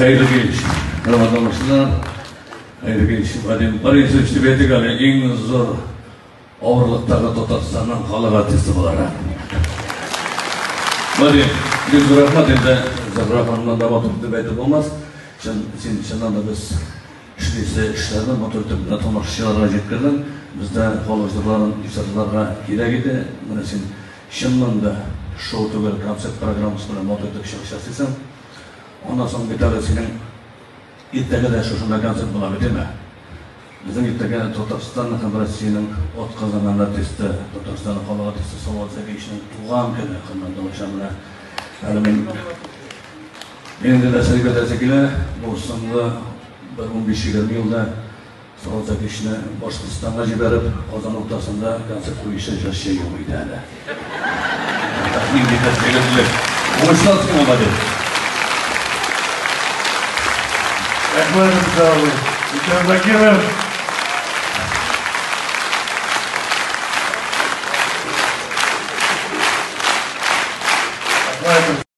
Хәерле кич, хөрмәтле тамашачылар. Хәерле кич, Вадим Борисович дип әйтик әле, иң зур авырлыктагы Татарстанның халык артисты буларак. Вадим, бик зур рәхмәт инде. Зөһрә ханымнан да матур дип әйтеп булмас. Чын, син чыннан да без эшлисе эшләрне матур итеп менә тамашачыларга җиткердең. Бездә халык җырларын җырларга кирәк иде. Менә син чыннан да шоу түгел, концерт программасы белән матур итеп чыгыш ясыйсың. Аннан соң бит әле синең иртәгә дә шушында концерт була бит, әйме? Безнең иртәгә Татарстан һәм Россиянең атказанган артисты, Татарстанның халык артисты Салават Зәкиевичның туган көне, хөрмәтле тамашачылар, менә әле мин инде дә сезгә дә килә, бу соңгы бер 15-20 елда Салават Зәкиевичны Башкортстанга җибәреп, Казан уртасында концерт куючы җырчы юк иде әле. Нинди тәҗрибәлек. Уңышлар сиңа, Вадим. Рәхмәт, Рөстәм абый. Рөстәм Закиров.